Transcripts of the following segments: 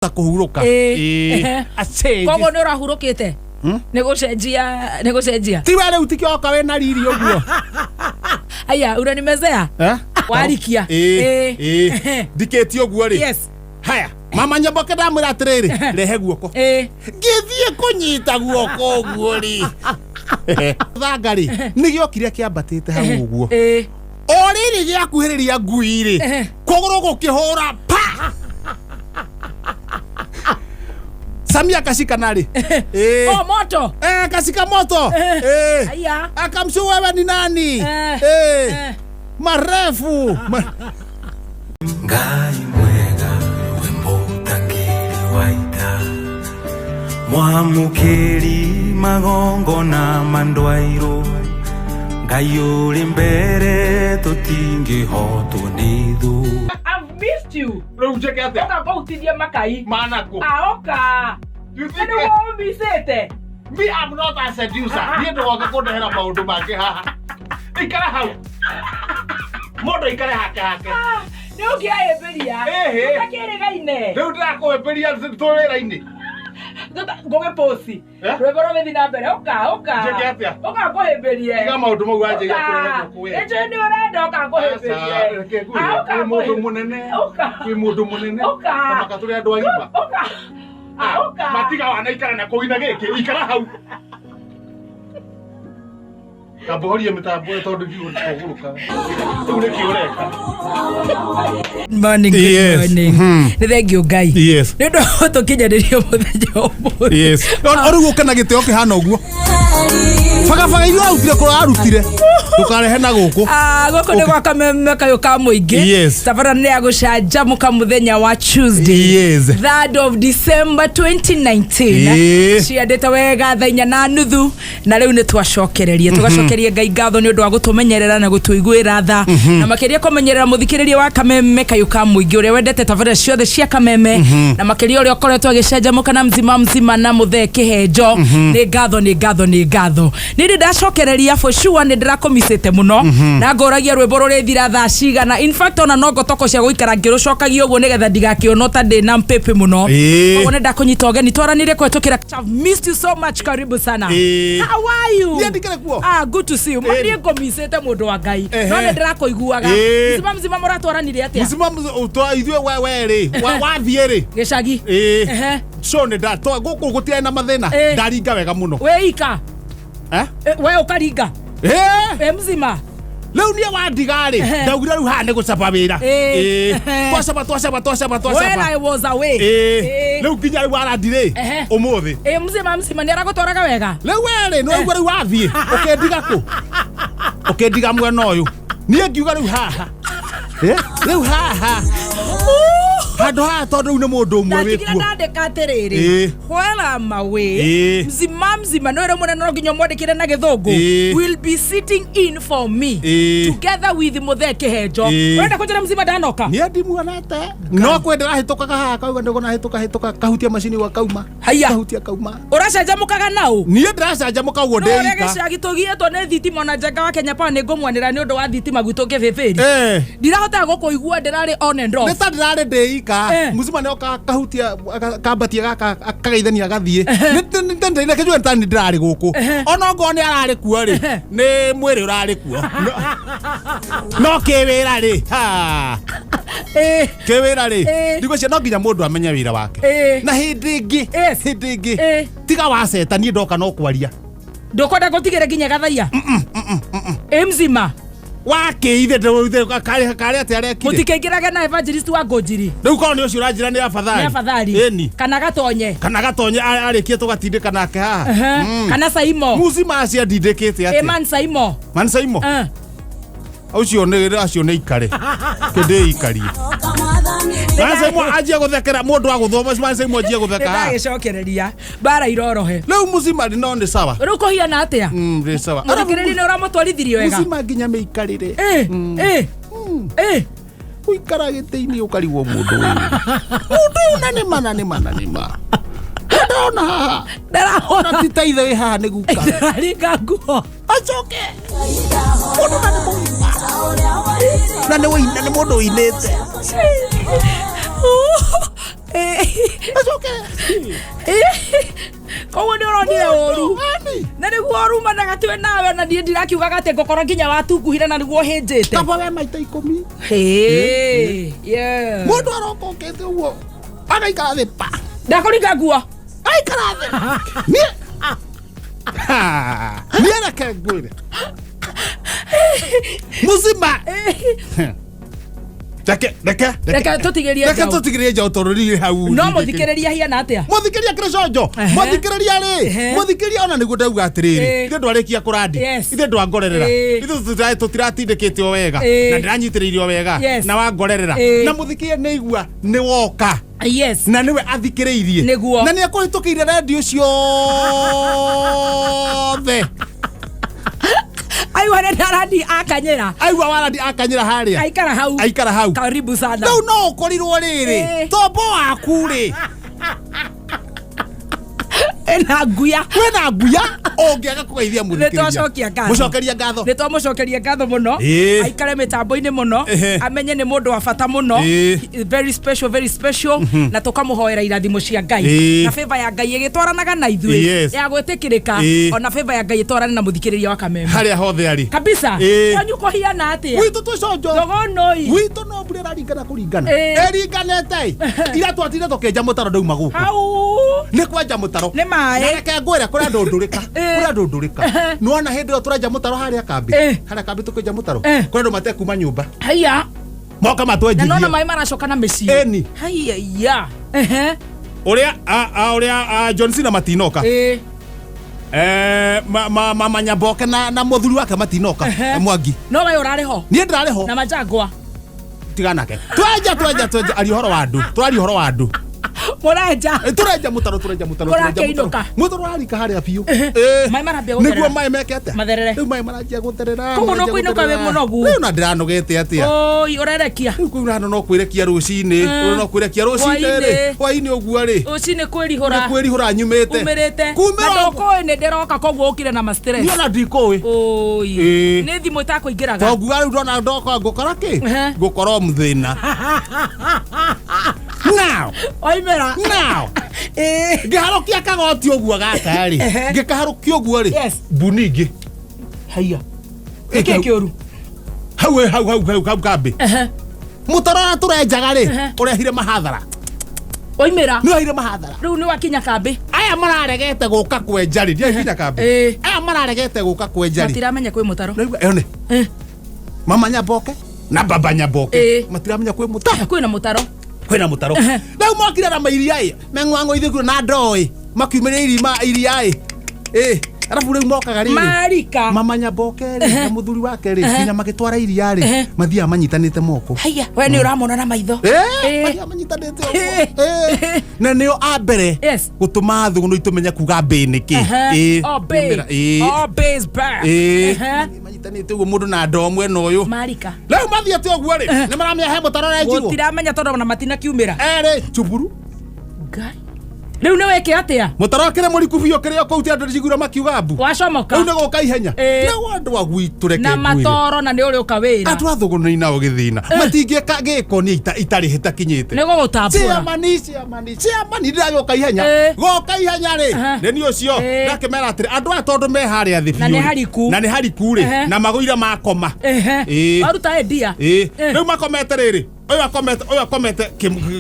Kũhurũka. Ĩĩ. Ĩĩ. Ehe. Acenjie. Koguo nĩ ũrahurũkĩte nĩ gũcenjia, nĩ gũcenjia. Tiwe rĩu tikĩoka wĩna riri ũguo. Aya, unanimezea. Eh? Warikia. Ĩĩ. Ĩĩ. Ĩĩ. Ndikĩtie ũguo rĩ. Yes. Haya, mama Nyaboke ndamwĩra atĩrĩrĩ, rehe guoko. Ngĩthiĩ kũnyita guoko ũguo rĩ, thanga rĩ nĩ gĩokire kĩambatĩte hau ũguo. O rĩrĩ gĩakuhĩrĩria ngui rĩ, kũgũrũ gũkĩhũra pa. Samia kashika nari. Eh. Oh, moto. Eh, kashika moto. Eh. Aya. Akamshu, wewe ni nani? Eh. Eh. Eh. Marefu. Ngai mwega, wĩ mũtangĩri wa ita, mwamũkĩri magongona mandwairũ, Ngai ũrĩ mbere, tũtingĩhotwo nĩ thũ. I've missed you. Rĩu njĩke atĩa? Oka ngũhutithie makai. Manako. Aoka. You think Nĩ womicĩte. Me, I'm not a seducer. Niĩ ndũgoke kũndehera maũndũ mangĩ haha. Ikara hau. Mũndũ aikare hake hake. Nĩ ũngĩahĩmbĩria. Ĩhĩ. Ũtakĩrĩgaine. Rĩu ndĩrakũhĩmbĩria twĩ wĩra-inĩ. Ngũgĩposti. Eh? Rwĩmbo rũgĩthiĩ na mbere. Ũka, ũka. Njĩke atĩa? Ũka ngũhĩmbĩrie. Tiga maũndũ mau wanjĩria Ũka. kũrehe gũkũ we. Nĩnjũĩ nĩ ũrenda, ũka ngũhĩmbĩrie. Aca, reke ngwĩre, Ah, ũka kwĩ mũndũ ngũhĩ- mũnene. Ũka. Kwĩ mũndũ mũnene. Ũka. Tamaka tũrĩ andũ agima. Ũka. Ah, ũka. Matiga wanaikara na kũu ina gĩkĩ. Ikara hau. Kamba horie mĩtambo ĩyo tondũ ndiũ kũgũrũka. Rĩu nĩkĩ ũreka? Morning, good Yes. morning. Nĩ thengio Ngai. Yes. Nĩ ũndũ wa gũtũkinyanĩria mũthenya ũmũthĩ. Yes. O rĩu ũke na gĩtĩo kĩhana ũguo. Bagabaga iria ũrarutire kũrĩa ũrarutire. Ndũkarehe na gũkũ. Ah, gũkũ nĩ gwa Kameme kayũ ka mũingĩ. Yes. Tabara nĩ ya gũcanjamũka mũthenya wa Tuesday. Yes. 3rd of December 2019. Ĩĩ. Ciandĩte wega thaa 4:30 na rĩu nĩ twacokereria, tũgacokeria Ngai ngatho nĩ ũndũ wa gũtũmenyerera na gũtũiguĩra tha, na makĩria kũmenyerera mũthikĩrĩria wa Kameme kayũ ka mũingĩ ũrĩa wendete tabarĩra ciothe cia Kameme, na makĩria ũrĩa ũkoretwo agĩcanjamũka na Mzima Mzima na Mũthee Kĩhenjo. Nĩ ngatho, nĩ ngatho, nĩ ngatho. Nĩ ndĩ ndacokereria. For sure nĩ ndĩrakũmicĩte mũno na ngũragia rwĩmbo rũrĩthira thaa cigana. In fact, ona no ngotoko cia gũikara ngĩrũcokagia ũguo nĩgetha ndigakĩonwo ta ndĩ na mpĩpĩ mũno. Koguo nĩ ndakũnyita ũgeni twaranĩrie kũhetũkĩra. I've missed you so much. Karibu sana. How are you? Niĩ ndikĩrĩ kuo. Ah, good to see you. Niĩ ngũmicĩte mũndũ wa Ngai. No nĩ ndĩrakũiguaga. Mzima mzima, mũratwaranire atĩa? Mzima ithuĩ we rĩ wathiĩ rĩ. Gĩcagi. Ĩĩ. So nĩ nda gũkũ gũtirĩ na mathĩna. Ndaringa wega mũno. Wĩ ika? Eh? Eh, we ũkaringa? Ĩĩ. Wĩ mzima? Rĩu niĩ wandiga rĩ, ndaugire rĩu haha nĩ gũcaba wĩra. Ĩĩ. Twacaba, twacaba, twacaba, When twacaba. I was away. Ĩĩ. Ĩĩ. Rĩu nginya rĩu arandi rĩ ũmũthĩ. Ĩ, mzima mzima nĩ aragũtwaraga wega? Rĩu we rĩ, nĩ waigua rĩu wathiĩ ũkĩndiga kũ, ũkĩndiga mwena ũyũ, niĩ ngiuga rĩu haha. Eh, rĩu haha handũ haha tondũ rĩu nĩ mũndũ ũmwe Ndatigire wĩkuo. ndandĩka atĩrĩrĩ, while I'm away, mzima mzima, nĩ wĩra mũnene, no nginya ũmwandĩkĩre na gĩthũngũ, will be sitting in for me together with Mũthee Kĩhenjo. Ũrenda kũnjĩra mzima ndanoka? Niĩ ndimuonete, no kwĩ ndĩrahĩtũkaga haha kauga ndĩgona hĩtũka hĩtũka kahutia macini gwa kauma. Haiya. Kahutia kauma. Ũracanjamũkaga naũ? Niĩ ndĩracanjamũka ũguo No ũrĩa ndĩ ika. gĩcagi tũgiĩtwo nĩ thitima, ona Njenga wa Kenya Power nĩ ngũmwanĩra nĩ ũndũ wa thitima gwitũ kĩbĩbĩri. Ndirahotaga gũkũigua, ndĩrarĩ on and Nĩ off. ta ndĩrarĩ ndĩ ika. Mũcima nĩ oka kahutia kambatia gaka akagaithania agathiĩ. Nĩ ta nĩ ndĩrarĩ gũkũ, ona ongorwo nĩ ararĩ kuo rĩ, nĩ mwĩrĩ ũrarĩ kuo, no kĩwĩra rĩ, ha. Kĩwĩra rĩ, ndigwĩciria no nginya mũndũ amenye wĩra wake. Na hĩndĩ ĩngĩ, hĩndĩ ĩngĩ tiga waceta, niĩ ndoka no kwaria. Ndũkwenda gũtigĩre nginya gathaia ĩ mzima? Wakĩithe karĩ atĩa arekire? Mũtikĩingĩrage na evangelist wa Ngũnjiri. Rĩu korwo nĩ ũcio ũranjĩra nĩ afadhali. Nĩ afadhali. Ĩni. Kana gatonye. Kana gatonye arĩkie tũgatindĩka nake haha. Kana Saimo. Muzima acio andindĩkĩte Ĩ atĩa? Man Saimo. Man Saimo. Ũcio nĩ acio nĩ ikare kĩndĩ ikarie. Man Saimo anjie gũthekera mũndũ agũthoma. Man Saimo anjie gũtheka haha. Nĩndagĩcokereria mbara irorohe. Rĩu muzima no nĩ sawa. Rĩu kũhiana atĩa? Nĩ sawa. Mũthikĩrĩria nĩ ũramũtwarithirie wega? Muzima nginya mĩikarĩre. Ĩ, ĩ, ĩ. Gũikara gĩtĩ-inĩ ũkarigwo mũndũ ũyũ, mũndũ ũyũ, na nĩ ma, na nĩ ma, na nĩ ma ndona haha. Ndarahona. Ona ti ta ithe wĩ haha nĩ guka. Ndĩraringa nguo. Acoke mũndũ na nĩ mũgima na nĩ wĩina, nĩ mũndũ ũinĩte. Acoke. Koguo nĩ ũronire ũru. Ani. Na nĩguo ũrumanaga twĩ nawe, na niĩ ndirakiugaga atĩ ngũkorwo nginya watunguhire na nĩguo ũhĩnjĩte. Kaba we maita 10. Hey, yeah. Mũndũ aroka okĩte ũguo agaikara thĩ pa. Ndakũringa nguo. Aikara thĩ. Niĩ. Ha, niĩ reke ngwĩre. Muzima. Reke reke Reke tũtigĩrie reke njaũ. tũtigĩrie njaũ tondũ riri hau. No mũthikĩrĩria hiana atĩa? Mũthikĩrĩria kĩrĩ conjo. Ehe. Mũthikĩrĩria rĩ. Ehe. Mũthikĩrĩria ona nĩguo ndauga atĩrĩrĩ. Ĩĩ. Ithuĩ ndwarĩkia kũrandi. Yes. Ithuĩ ndwangorerera. Ĩĩ. Ithuĩ tũtiratindĩkĩte o wega. Ĩĩ. Na ndĩranyitĩrĩire o wega. Yes. Na wangorerera. Ĩĩ. Na mũthikĩrĩria nĩ igua nĩ woka. Yes. Na nĩwe athikĩrĩirie. Nĩguo. Na nĩ ekũhĩtũkĩire rendio ciothe. Aigua nĩ ndarandi akanyĩra. Aigua warandi akanyĩra harĩa. Aikara hau. Aikara hau. Karibu sana. Rĩu no ũkorirwo rĩrĩ. Ĩĩ. Tombo waku rĩ. Ĩna nguya. Kwĩna nguya ũngĩaga kũgeithia Nĩ twacokia ngatho. mũcokeria ngatho. Nĩ twamũcokeria ngatho mũno. Ĩĩ. Aikare mĩtambo-inĩ mũno. Ehe. Amenye nĩ mũndũ wa bata mũno. Ĩĩ. Very special, very special. Na tũkamũhoera irathimo cia Ngai. Ĩĩ. Na favor ya Ngai ĩgĩtwaranaga na ithuĩ. Yes. Ya gwĩtĩkĩrĩka. Ĩĩ. Ona favor ya Ngai ĩtwarane na mũthikĩrĩria wa Kameme. Harĩa hothe arĩ. Kabisa. Ĩĩ. Kwanyu kũhiana atĩa? Gwitũ twĩ conjo. Thogonoi. Gwitũ no mbura ĩraringana kũringana. Ĩĩ. Ĩringanĩte. Ira twatinde tũkĩenja mũtaro ndauma gũkũ. Hau. Nĩ kwenja mũtaro. Nĩ maĩ. Na reke ngwĩre kũrĩ andũ ndũrĩka. Ĩĩ. Kũrĩ andũ ndũrĩka. Nĩwona hĩndĩ ĩyo tũrenja mũtaro harĩa kambĩ. Ĩĩ. Harĩa kambĩ tũkĩenja mũtaro. Ĩĩ. Kũrĩ andũ matekuma nyũmba. Haiya. Moka Na nona matwenjithie. maĩ maracoka na mĩciĩ. Ĩni. Haiya. ya. Ehe. Ũrĩa ũrĩa John Cena matinoka. Ĩĩ. Mama Nyamboke na mũthuri wake matinoka. Ehe. Mwangi. No we ũrarĩ ho. Niĩ ndĩrarĩ ho. Na majangwa. Tiganake. Twenja twenja twenja aria ũhoro wa andũ. Tũraria ũhoro wa andũ. Mũrenja. Tũrenja mũtaro tũrenja mũtaro tũrenja mũtaro. Mũrakĩinũka. Mũtaro ũrarika harĩa biũ. Ĩĩ. Maĩ marambia gũtherera. Nĩguo maĩ meke atĩa? Matherere. Rĩu maĩ maranjia gũtherera. Koguo maranjia no kũinũka wĩ gũtherera. mũnogu. Rĩu na ndĩranogete atĩa? Oi, ũrerekia. Rĩu kũu hano no kwĩrekia rũcinĩ. Mm. No kwĩrekia rũcinĩ rĩ. Hwaĩ-inĩ. Hwaĩ-inĩ ũguo rĩ. Rũcinĩ kwĩrihũra. Nĩ kwĩrihũra nyumĩte. Umĩrĩte. Na Kumĩra. ndũkũĩ nĩ ndĩroka koguo ũkire na ma stress. Niĩ ona ndikũĩ. Oi. Ĩĩ. Nĩ thimũ ĩtakũingĩraga. Tonguga rĩu ndona ndoka ngũkora kĩ? Ehe. Ngũkora o mũthĩna. Now. Oimĩra. Now. Ĩĩ. Ngĩharũkia kagoti ũguo gaka rĩ. Ehe. Ngĩkaharũkia ũguo rĩ. Yes. Mbuni ingĩ. Haiya. Nĩkĩ kĩũru? Hau hau hau hau hau kambĩ. Ehe. Mũtaro ũrĩa tũrenjaga rĩ Ehe. ũrehire mahathara. Oimĩra. Nĩ ũrehire mahathara. Rĩu nĩ wakinya kambĩ. Aya mararegete gũka kwenja rĩ ndiakinya kambĩ. Ĩĩ. Aya mararegete gũka kwenja rĩ. Matiramenya kwĩ mũtaro. Naigua ĩyo nĩ Eh. mama Nyamboke na baba Nyamboke Ĩĩ. matiramenya kwĩ mũtaro. Kwĩna mũtaro. Kwĩna mũtaro. Rĩu mokire na mairia ĩ meng'wang'o ithuĩ na ndoo ĩ makiumĩria irima iria ĩ. Ĩ arabu rĩu mokaga rĩrĩ. Marika. Mama Nyamboke rĩ na mũthuri wake rĩ nginya magĩtwara iria rĩ Ehe. mathiaga manyitanĩte moko. Haiya. We nĩ ũramona na maitho. Ĩĩ, Ĩĩ. mathiaga manyitanĩte ũguo. Ĩĩ. Na nĩo a mbere Yes. gũtũma thũgũnũ itũmenye kuga mbĩ nĩ kĩ. Ehe. Ĩĩ. All bay. Ĩĩ. All bay's back. Ĩĩ. Ehe. Manyitanĩte ũguo mũndũ na ndoo mwena ũyũ. Marika. Rĩu mathiĩte ũguo rĩ nĩ maramenya he mũtaro ũrenjirwo. Gũtiramenya tondũ ona matinakiumĩra. Erĩ chuburu. Ngai. Rĩu nĩ weke atĩa? Mũtaro ũkĩrĩ mũriku biũ kĩrĩa kũu ti andũ njiguire makiuga mbu. Wacomoka. Rĩu nĩ gũka ihenya. Ĩĩ. Rĩu andũ a gwitũ reke Na ngwĩre. matoro na nĩ ũrĩ ũka wĩra. Andũ a thũgũnĩ nao gĩthĩna. Matingĩka gĩko niĩ itarĩ hĩtakinyĩte. Nĩ gũgũtambũra. Ciamani ciamani ciamani ndĩragĩũka ihenya. Ĩĩ. Goka ihenya rĩ. Aha. Nĩ niĩ ũcio Ĩĩ. ndakĩmera atĩrĩ andũ aya tondũ me harĩa thĩ Na biũ nĩ rĩ, hariku. Na nĩ hariku rĩ. Ehe. Na magũire makoma. Ehe. Ĩĩ. Waruta endia. Ĩĩ. Eh. Rĩu makomete rĩrĩ. Ũyũ akomete ũyũ akomete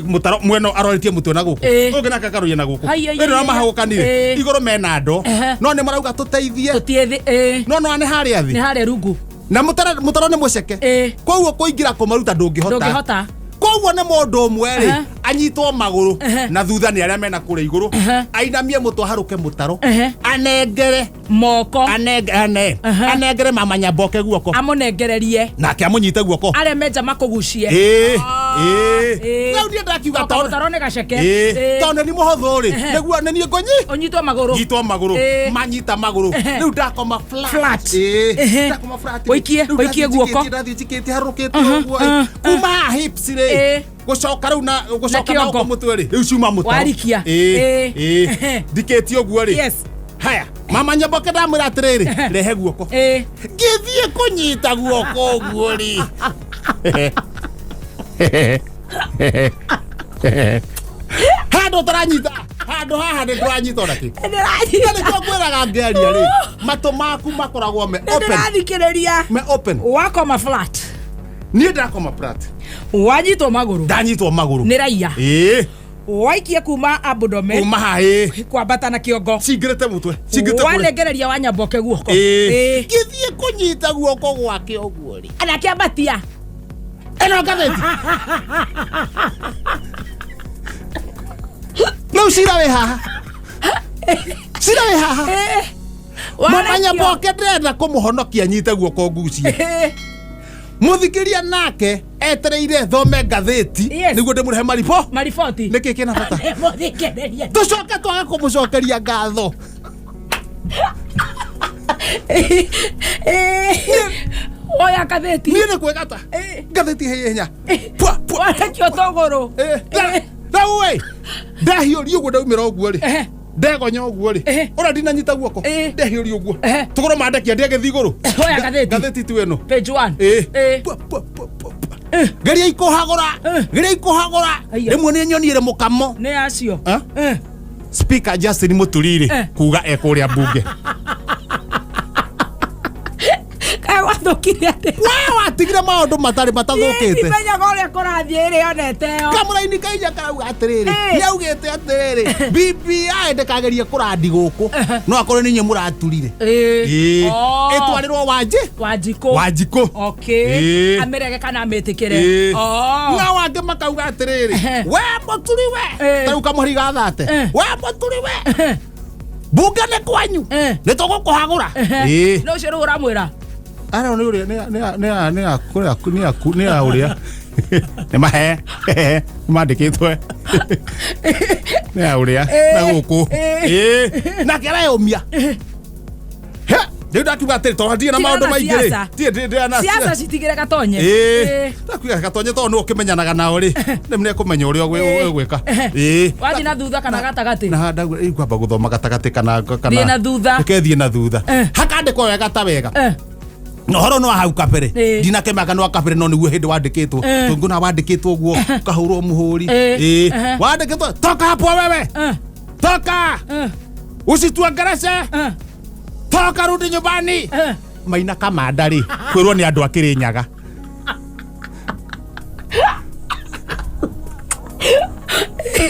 mũtaro mwena aroretie mũtwe na gũkũ. Ĩĩ. Ũyũ ũngĩ nake akaroria na gũkũ. Hai, hai, Rĩu nĩo hai, hai. mahagũkanire. Ĩĩ. Igũrũ mena ndoo. Ehe. No nĩ marauga tũteithie. Tũtiĩ thĩ. Ĩĩ. No no nĩ harĩa Nĩ thĩ. harĩa rungu. Na mũtaro mũtaro nĩ mũceke. Ĩĩ. Koguo kũingĩra kũmaruta ndũngĩhota. Ndũngĩhota. Koguo nĩ mũndũ ũmwe rĩ Ehe. anyitwo magũrũ Ehe. na thutha nĩ arĩa mena kũrĩa igũrũ Ehe. ainamie mũtwe aharũke mũtaro Ehe. anengere Moko. anenge ane Ehe. anengere mama Nyamboke guoko Amũnengererie. nake amũnyite guoko Arĩa menja makũgucie. ĩĩ Ah, ĩĩ ĩĩ. rĩu niĩ ndakiuga Toka tondũ mũtaro nĩ gaceke. ĩĩ Ĩĩ. tondũ nĩ mũhũthũ rĩ Ehe. nĩguo nĩ niĩ ngũnyi Ũnyitwo magũrũ. nyitwo magũrũ Ĩĩ. manyita magũrũ Ehe. rĩu ndakoma flat Flat. Ĩĩ. Ehe. Ndakoma flat Ũikie- Rĩu ũikie ndathiĩ guoko. njikĩtie, ndathiĩ njikĩtie harũkĩte ũguo ĩ. Kuma haha hips rĩ Ĩĩ. gũcoka rĩu na gũcoka na kĩongo. gũkũ mũtwe rĩ rĩu ciuma mũtaro. Warikia. Ĩĩ. Ĩĩ. Ĩĩ. Ehe. Ndikĩtie ũguo rĩ Yes. Haya mama Nyamboke ndamwĩra atĩrĩrĩ rehe guoko Ĩĩ. ngĩthiĩ kũnyita guoko ũguo rĩ. Handũ ũtaranyita, handũ haha nĩ ndũranyita ona kĩ. Ndĩranyita. Na nĩkĩo ngwĩraga ngĩaria rĩ, matũ maku makoragwo me open. Ndĩrathikĩrĩria. Me open. Wakoma flat. Niĩ ndakoma flat. Wanyitwo magũrũ. Ndanyitwo magũrũ. Nĩ raia. Ĩĩ. Waikia kuma abdomen. Kuma haha ĩĩ. Kwambata na kĩongo. Cingĩrĩte mũtwe. Cingĩrĩte kũrĩa. Wanengereria wanyamboke guoko. Ĩĩ. Ĩĩ. Ngĩthiĩ kũnyita guoko gwake ũguo rĩ. Na kĩambatia. Ĩno ngathĩti. Rĩu cira wĩ haha. Cira wĩ haha. Ĩĩ. Mũmenya Warekio. boke ndĩrenda kũmũhonokia nyite guoko ngucie. Ĩĩ. Mũthikĩria nake etereire thome ngathĩti Yes. nĩguo ndĩmũrehe maribo. Mariboti. Nĩkĩ kĩna bata? Mũthikĩrĩria. Tũcoke twage kũmũcokeria ngatho. Ĩĩ. Oya ngathĩti. Niĩ nĩ kwĩgata. Ĩĩ. Ngathĩti hihinya. Pua pua. Warekio tũgũrũ. Ĩĩ. Rĩu ĩ ndahiũria ũguo ndaumĩra ũguo rĩ. Ehe. Ndegonya ũguo rĩ. Ehe. Ũrĩa ndinanyita guoko. Ĩĩ. Ndehiũria ũguo. Ehe. Tũgũrũ mandekia ndiagĩthiĩ igũrũ. Oya ngathĩti. Ngathĩti tu ĩno. Page one. Ĩĩ. Ĩĩ. Pua, pua, pua, pua, pua. Geria ikũhagũra. Geria ikũhagũra. Aiya. Rĩmwe nĩ nyonire mũkamo. Nĩ acio. Eh? Eh. Speaker Justin Muturi rĩ Eh. kuga ekũrĩa mbunge. Kaĩ gwathũkire atĩa? We watigire maũndũ matarĩ matathũkĩte. Ndimenyaga ũrĩa kũrathiĩ ĩrĩ yonete ĩyo. Kamũraini kainya karauga atĩrĩrĩ Eh. nĩaugĩte atĩrĩrĩ BBI ndĩkagerie kũrandi gũkũ no akorwo nĩ inyuĩ mũraturire. Ĩĩ. Ĩĩ. Oh. Ĩtwarĩrwo Wanjĩ. Wanjikũ. Wanjikũ. Okay. Ĩĩ. Amĩrege kana amĩtĩkĩre. Ĩĩ. Oh. Nao angĩ makauga atĩrĩrĩ Ehe. we mũturi we Eh. ta rĩu kamũhari gathate Eh. we mũturi we mbunge nĩ kwanyu Eh. nĩ tũgũkũhagũra. Ĩĩ. Nĩ ũcio rĩu ũramwĩra. Ara nĩ ũrĩa nĩ nĩ nĩ nĩ kũrĩa nĩ nĩ ya ũrĩa nĩ mahe nĩ mandĩkĩtwo nĩ ya ũrĩa na gũkũ ĩĩ nake areyũmia he rĩu ndakiuga atĩrĩ tondũ ndirĩ na Tigana maũndũ na maingĩ rĩ siasa. ndirĩ ndirĩ na Siasa citigĩre gatonye. ĩĩ Ĩĩ. ndakiuga gatonye tondũ nĩwe ũkĩmenyanaga nao rĩ rĩu nĩekũmenya ũrĩa ũgwĩka ĩĩ Wathiĩ na thutha kana gatagatĩ. na ndauga rĩu kwamba gũthoma gatagatĩ kana kana Thiĩ na thutha. reke thiĩ na thutha Eh. hakandĩkwo wega ta wega Eh. na ũhoro no hau kabere Ĩĩ. ndinakĩmaka no kabere no nĩguo hĩndĩ wandĩkĩtwo Eh. tũngũ na wandĩkĩtwo ũguo ũkahũrwo mũhũri Ĩĩ. Ĩĩ. Ehe. wandĩkĩtwo toka hapo wewe Eh. toka Eh. usituongereshe Eh. toka rudi nyumbani Eh. maina kamanda rĩ kwĩrwo nĩ andũ a Kĩrĩnyaga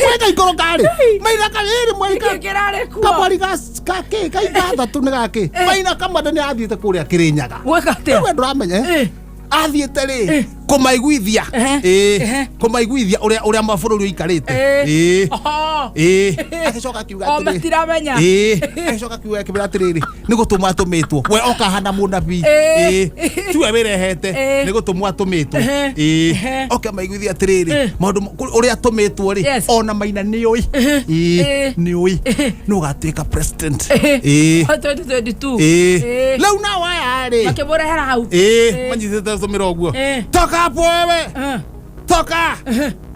mweka ikũrũka rĩ maina kamĩrĩ mwarika Nĩkĩ kĩrarĩ kuo? kamwari gakĩ kaithathatũ nĩ gakĩ maina kamanda nĩ athiĩte kũrĩa Kĩrĩnyaga Gwĩka atĩa? we ndũramenya Eh. eh? athiĩte rĩ Eh. kũmaiguithia Ehe. Ĩĩ. Ehe. kũmaiguithia ũrĩa ũrĩa mabũrũri ũikarĩte Ĩĩ. Ĩĩ. Oho. Ĩĩ. agĩcoka akiuga O atĩrĩ matiramenya. Ĩĩ. agĩcoka akiuga akĩmwĩra atĩrĩrĩ nĩ gũtũmwo atũmĩtwo we oka hana mũnabii Ĩĩ. Ĩĩ. tiwe wĩrehete Ĩĩ. nĩ gũtũmwo atũmĩtwo Ehe. Ĩĩ. Ehe. oke amaiguithia atĩrĩrĩ Ĩĩ. maũndũ ũrĩa atũmĩtwo rĩ Yes. ona maina nĩũĩ Ĩĩ. Ĩĩ. nĩũĩ nĩ ũgatuĩka president Ĩĩ. 2022. Ĩĩ. Ĩĩ. rĩu nao aya rĩ Makĩmũrehera hau. Ĩĩ, Ĩĩ. manyitĩte tũmĩra ũguo Ĩĩ. toka hapo wewe Eh. toka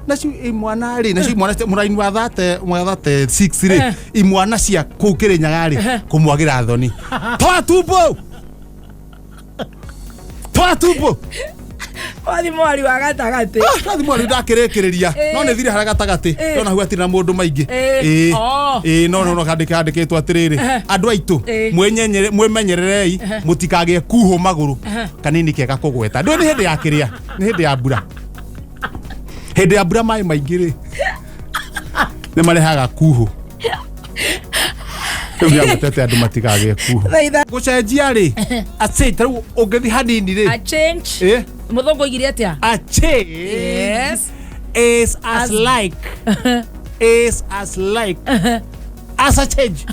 nacio imwana rĩ nacio imwana mũraini wa thate wa thate 6 rĩ Eh. imwana cia kũu Kĩrĩnyaga rĩ Eh. kũmwagĩra thoni toa tumbo toa tumbo Wathi mwari wa gatagatĩ. Ah, ndathi mwari ndakĩrĩkĩrĩria Ĩĩ. no nĩ thire harĩa gatagatĩ Ĩĩ. ndona hau hatirĩ na mũndũ maingĩ Ĩĩ. Ĩĩ. Oh. Ĩĩ, no no no handĩkĩtwo atĩrĩrĩ Ehe. andũ aitũ Ĩĩ. mwĩmenyererei mũtikagĩe kuhũ magũrũ kanini kega kũgweta ndũĩ nĩ hĩndĩ ya kĩrĩa nĩ hĩndĩ ya mbura hĩndĩ ya mbura maĩ maingĩ rĩ nĩ marehaga kuhũ rĩu nĩagwetete andũ matikagĩe kuhũ Thaitha. gũcenjia rĩ atĩ ta rĩu ũngĩthiĩ hanini rĩ A change. Ĩĩ. Mũthũngũ oigire atĩa? a change Yes. is as like is as like as a change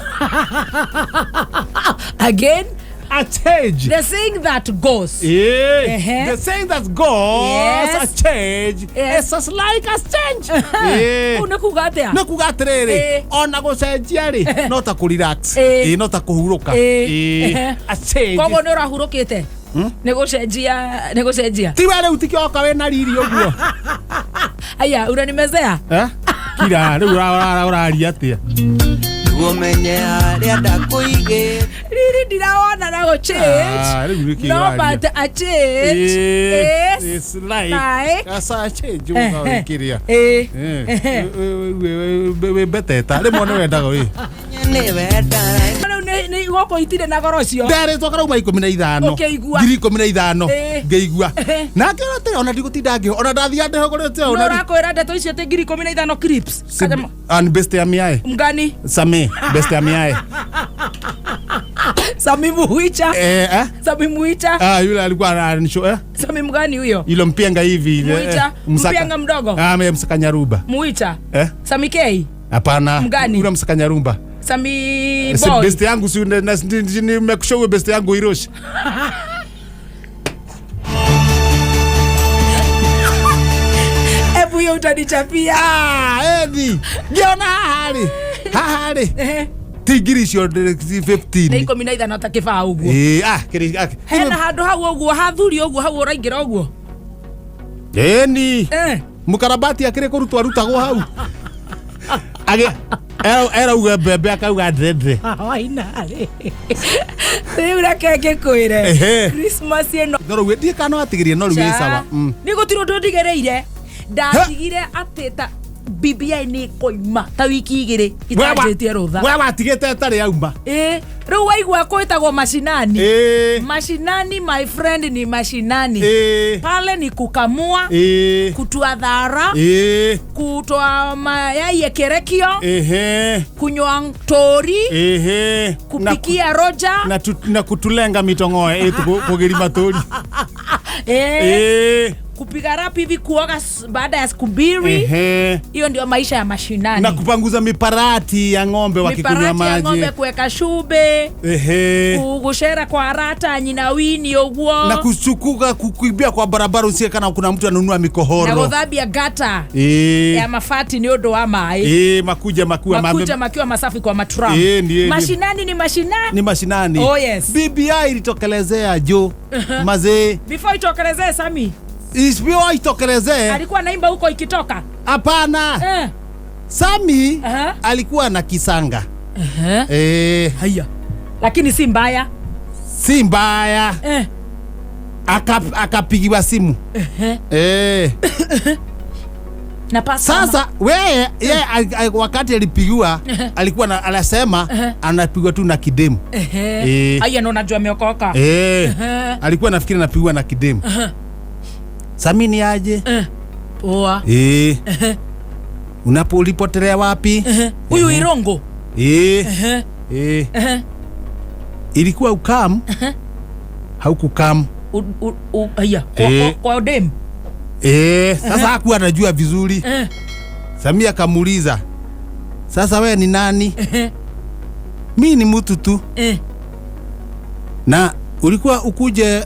Again, a change the thing that goes. Yeah. Uh-huh. The thing that goes Yes. a change Yes. is as like as change. Yeah. Kũu nĩ kuga atĩa? nä kuga atä rä Ĩĩ. rä ona gå cenjia rä no ta kå relax Ĩĩ. Ĩĩ, no ta kå hurå ka Ĩĩ. Koguo nĩ ũrahurũkĩte? Nĩ gũcenjia, nĩ gũcenjia. tiwe rä u tikioka wä na riri å guo Aya, unanimezea? kira rä u å raria atä a Nĩguo menye harĩa ndakũigĩte. Riri. Mwiri ndirawona na gũchange. Ah, rĩu nĩkĩ No, ũraria? but a change is It's like like- asa change ũgawĩkĩria. Eh. Wĩ beteta rĩmwe nĩ wendaga wĩ Rĩu nĩ gũkũ itirĩ na goro ũcio. Nderĩtwo karauma 15. Ũkĩigua. 15,000. Eh. Ngĩigua. Eh. Nake ona ona ndigũtinda ngĩ ona ndathiaga ndĩhũgũrĩte. No Ona ũrakwĩra ndeto icio atĩ 15,000 clips. Kajama- An best ya miae. Mgani? Same best ya miae. Sami Muicha. Eh eh. Sami Muicha. Ah, yule alikuwa ananisho eh. Sami mgani huyo? Yule mpienga hivi ile, Muicha. eh, Msaka. Mpienga mdogo? Ah, mimi Msaka Nyaruba. Muicha. Eh? Sami K. Hapana. Mgani? Yule Msaka Nyarumba. Sami Si Boy. best yangu si nimekushow best yangu Hiroshi. Hebu hiyo utanichapia. Ah, edi. Ngiona haha rĩ. Haha rĩ. Eh. Ti ngiri icio Nĩ 15. 15 ta kĩbaũ ũguo. Eh, ah, kiri ah. Hena handũ hau ũguo hathuri ũguo hau ũraingĩra ũguo. Eni. Eh. Mukarabati akĩrĩ kũrutwo arutagwo hau. Age erauga mbembe akauga ndrendre. Waina rĩ. Rĩu reke ngĩkwĩre. Ehe. Christmas ĩno. No rĩu ndiĩ kana watigĩrie no rĩu ĩ sawa. Nĩ gũtirĩ ũndũ ndigereire. Ndatigire atĩ ta BBI nĩ ĩkoima ta wiki 2 itanjĩtie rũtha. We watigĩte ĩtarĩ yauma. Ĩ, rĩu waigua kwĩtagwo mashinani. Ĩ. Mashinani my friend ni mashinani. Ĩ. Pale ni kukamua, Ĩ. kutua thara, Ĩ. kutoa mayai ekerekio, Ehe. kunywa tori, Ehe. kupikia roja. Na kutulenga mitong'oe ĩtu kũgĩri matũri. Eh, Ĩ. kupiga rap hivi, kuoga baada ya siku 2. Ehe. Hiyo ndio maisha ya mashinani. Na kupanguza miparati ya ng'ombe wakikunywa Miparati ya ng'ombe, maji. kuweka shube, Ehe. gucera kwa rata nyina wini ũguo. Na kuchukuka kukimbia kwa barabara usikie kana kuna mtu ananunua Na mikohoro. gũthambia gata Ĩ. ya mabati nĩ ũndũ wa maĩ. Ĩ, makuja makuwa Makuja makiwa masafi kwa matram. Ĩ, ndiye, ndiye. Mashinani ni mashinani. Ni mashinani. Oh, yes. BBI ilitokelezea jo mazee. Before itokelezee Sami Isipo itokelezee. Alikuwa naimba huko ikitoka. Hapana. Eh. Sami Aha. alikuwa na kisanga. Uh-huh. Eh, Haya. Lakini si mbaya. Si mbaya. Eh. Akapigiwa simu. Eh. Na pasta. Sasa wewe ye wakati alipigiwa alikuwa na, anasema anapigwa tu na kidemu. Eh. Eh. Haya, ndo najua ameokoka. Eh. Alikuwa nafikiri anapigwa na kidemu. Sami ni aje? Eh. Poa. Eh. Unapo ulipotelea wapi? Huyu Irongo. Eh. Eh. Ilikuwa ukam. Haukukam. Haya. Kwa, Eh. kwa dem. Eh, sasa hakuwa anajua vizuri. Eh. Samia akamuuliza, "Sasa wewe ni nani?" Mi ni mtu tu. Eh. Na ulikuwa ukuje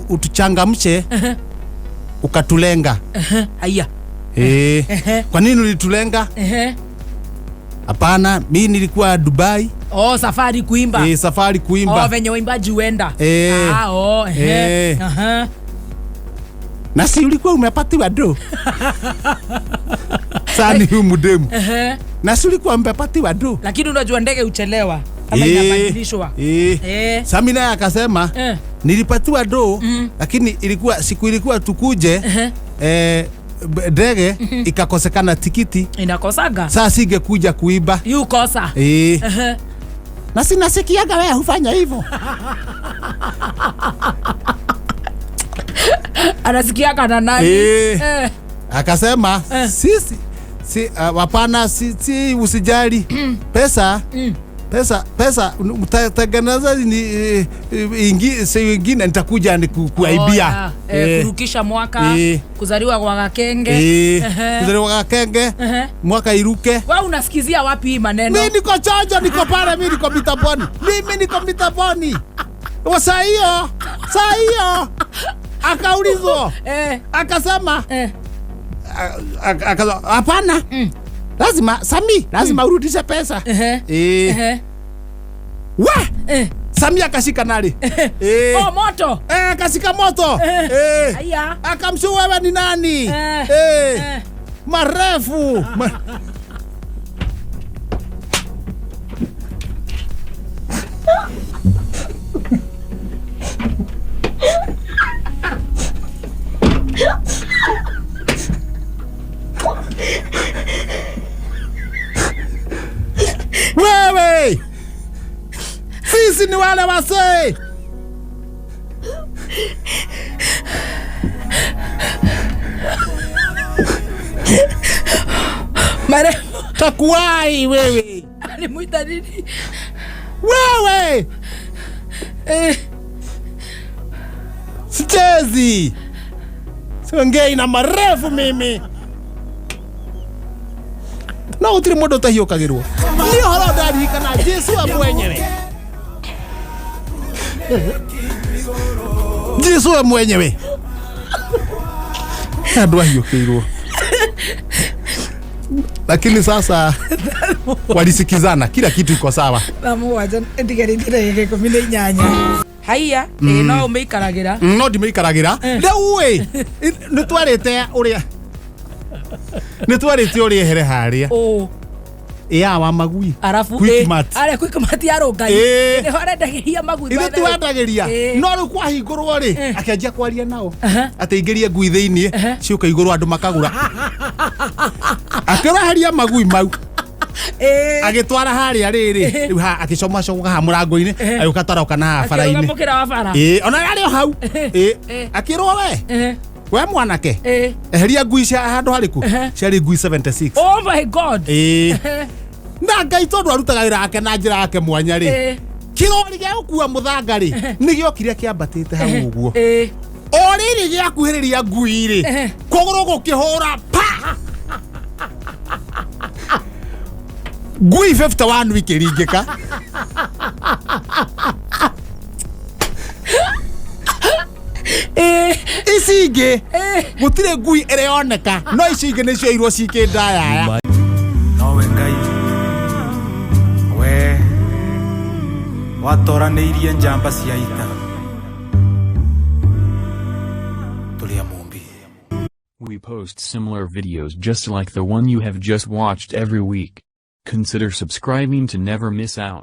utuchangamshe ukatulenga. Haya. Eh. Kwa nini ulitulenga? Eh. Hapana, mi nilikuwa Dubai. Oh, safari kuimba. Eh, safari kuimba. Oh, venye waimbaji huenda. Eh. Ah, oh, ehe. Eh. Aha. Na si ulikuwa umepatiwa do? Sani huyu mudemu. Ehe. Na si ulikuwa umepatiwa do? Lakini unajua ndege huchelewa kama Eh, inabadilishwa. eh. Eh. Sami naye akasema Eh. nilipatiwa do, lakini ilikuwa siku ilikuwa tukuje, eh, ndege ikakosekana tikiti, Inakosaga. saa singekuja kuimba. Yukosa. Eh. Ehe. Na sinasikiaga wewe hufanya hivyo. Anasikiaga na nani? Eh. Eh. Akasema Eh. sisi si hapana, si usijali pesa, pesa mtatengeneza ni ingi si ingine nitakuja ni kuaibia. Oh, yeah. Eh, Eh, kurukisha mwaka, Eh. kuzaliwa kwa Gakenge. Eh, Ehe. kuzaliwa Gakenge Ehe. mwaka iruke. Wewe unasikizia wapi hii maneno? Mi niko chonjo, niko pale, mi niko mitamboni, mimi niko mitamboni. Saa hiyo, saa hiyo akaulizwa Eh. akasema Eh. Akasema hapana, lazima Sami, lazima urudishe pesa. Ehe. Eh. Ehe. Wa Eh. Sami akashika nari, eh. Oh, moto. Eh, akashika moto, Eh. eh. Aya. Akamshu, wewe ni nani? Eh. Eh. Eh. Marefu. Wewe, sisi ni wale wasee. Mare Takuwai wewe. Alimwita nini? Wewe. Sichezi, siongei na marefu mimi. No gũtirĩ mũndũ ũtahiũkagĩrwo nĩ ũhoro. Ndaririkana Jesu we mwenyewe, Jesu we mwenyewe andũ ahiũkĩirwo, lakini sasa walisikizana, kila kitu iko sawa. 7:00 ndigarĩtie ndagĩka 18. Haiya, ĩ no ũmĩikaragĩra. No ndimĩikaragĩra rĩu ĩ nĩ twarĩte ũrĩa nĩ twarĩte ũrĩa ehere harĩa. Ũ. Ĩa wa magui. Arabu. Quickmart. Arĩa Quickmart ya Rũngai. Nĩho arendagĩria magui. Ithuĩ twendagĩria. No rĩu kwahingũrwo rĩ, akĩanjia kwaria nao atĩ ingĩrie ngui thĩiniĩ ciũka igũrũ andũ makagũra. Akĩreheria magui mau, agĩtwara harĩa rĩrĩ rĩu akĩcomacomoka haha mũrango-inĩ, agĩũka twaroka na haha akĩrũga bara-inĩ. Mũkĩra wa bara. Ĩĩ, ona arĩ o hau. Ĩĩ. Akĩrwo, "We, we mwanake, eheria ngui cia handũ harĩkũ?" Ciarĩ ngui 76. Oh my God. Ĩĩ, na Ngai tondũ arutaga wĩra wake na njĩra yake mwanya rĩ, kĩrori gĩa gũkua mũthanga rĩ, nĩ gĩokire kĩambatĩte hau ũguo. O rĩrĩ gĩakuhĩrĩria ngui rĩ, kũgũrũ gũkĩhũra pa, ngui 51 ikĩringĩka. Ici ingĩ gũtirĩ ngui ĩrĩoneka, no ici ingĩ nĩcio irwo cikĩndayaya. Nowe Ngai we watoranĩirie njamba cia ita tũrĩ a Mũmbi. We post similar videos just like the one you have just watched every week. Consider subscribing to never miss out.